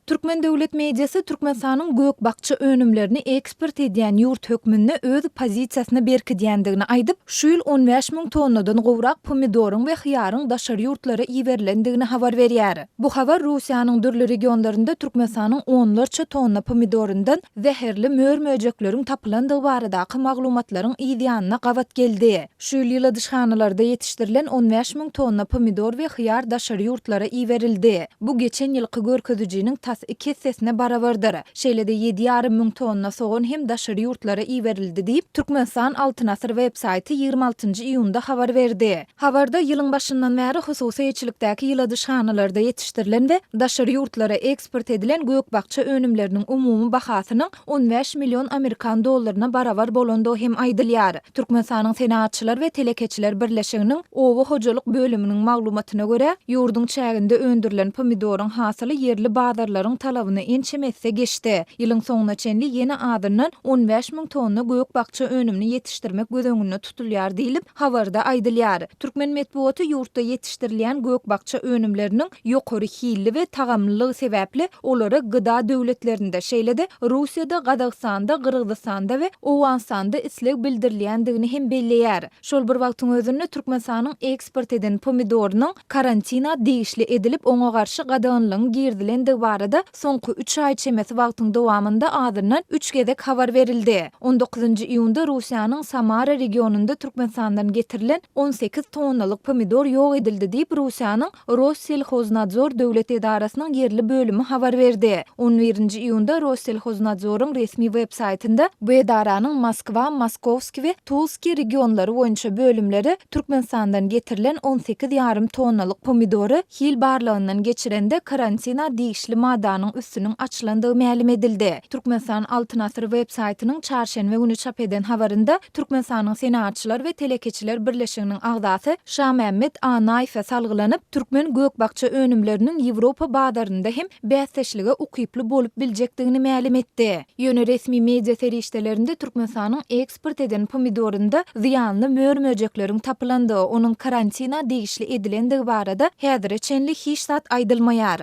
Türkmen döwlet mediasy Türkmenistanyň gök-bakja önümlerini eksport edýän ýurt hökmünde öz pozisiýasyny berkidýändigini aýdyp, şu ýyl 15 müň tonnadan gowrak pomidoryň we hyýaryň daşary ýurtlara iberilendigini habar berýär. Bu habar Russiýanyň dürli regionlarynda Türkmenistanyň onlarça tonna pomidoryndan zäherli mör-möjekleriň tapylandygy baradaky maglumatlaryň yz ýanyna gabat geldi. Şu ýyl ýyladyşhanalarda ýetişdirilen 15 müň tonna pomidor we hyýar daşary ýurtlara iberildi. Bu geçen ýylky görkezijiniň tas iki essesine barabardyr. Şeýle-de ýedi ýarym müň tonna sogan hem daşary ýurtlara iberildi diýip, Türkmenistan Altyn Asyr web-saýty 26 nji iýunda habar berdi. Habarda ýylyň başyndan bäri hususy eýeçilikdäki ýyladyşhanalarda ýetişdirilen we daşary ýurtlara eksport edilen gök-bakja önümleriniň umumy bahasynyň 15 million amerikan dollaryna barabar bolandygy hem aýdylýar. Türkmenistanyň Senagatçylar we telekeçiler birleşiginiň oba hojalyk bölüminiň maglumatyna görä, ýurduň çäginde öndürilen pomidoryň hasyly ýerli bazarlaryň talabyny ençeme esse geçdi. Ýylyň soňuna çenli ýene azyndan 15 müň tonna gök-bakja önümini ýetişdirmek göz öňünde tutulýar diýlip, habarda aýdylýar. Türkmen metbugaty ýurtda ýetişdirilýän gök-bakja önümleriniň ýokary hilli we tagamlylygy sebäpli olara GDA döwletlerinde, şeýle-de Russiýada, Gazagystanda, Gyrgyzystanda we Owganystanda isleg bildirilýändigini hem belleýär. Şol bir wagtyň özünde Türkmenistanyň eksport eden pomidorynyň karantina degişli edilip, oňa garşy gadaganlygyň girizilendigi barada Soňky üç aý çemesi wagtyň dowamynda azyndan üç gezek habar berildi. On dokuzynjy iýunda Russiýanyň Samara regionynda Türkmenistandan getirilen 18 tonnalyk pomidor ýok edildi diýip, Russiýanyň Rosselhoznadzor döwlet edarasynyň ýerli bölümi habar berdi. On birinji iýunda Rosselhoznadzoryň resmi web-saýtynda bu edaranyň Moskwa, Moskowskiý we Tulskiý regionlary boýunça bölümleri Türkmenistandan getirilen 18 ýarym tonnalyk pomidory Hil barlagyndan geçirende karantina degişli maddanyň üstüniň açylandygy mälim edildi. Türkmenistan Altyn Asyr web saýtynyň çarşenbe güni çap eden habarynda Türkmenistanyň Senagatçylar we telekeçiler birleşiginiň agzasy Şamämmet Annaýewe salgylanyp, türkmen gök-bakja önümleriniň Ýewropa bazarynda hem bäsdeşlige ukyply bolup biljekdigini mälim etdi. Ýöne resmi media serişdelerinde Türkmenistanyň eksport eden pomidorynda zyýanly mör-möjekleriň tapylandygy, onuň karantina degişli edilendigi barada häzire çenli hiç zat aýdylmaýar.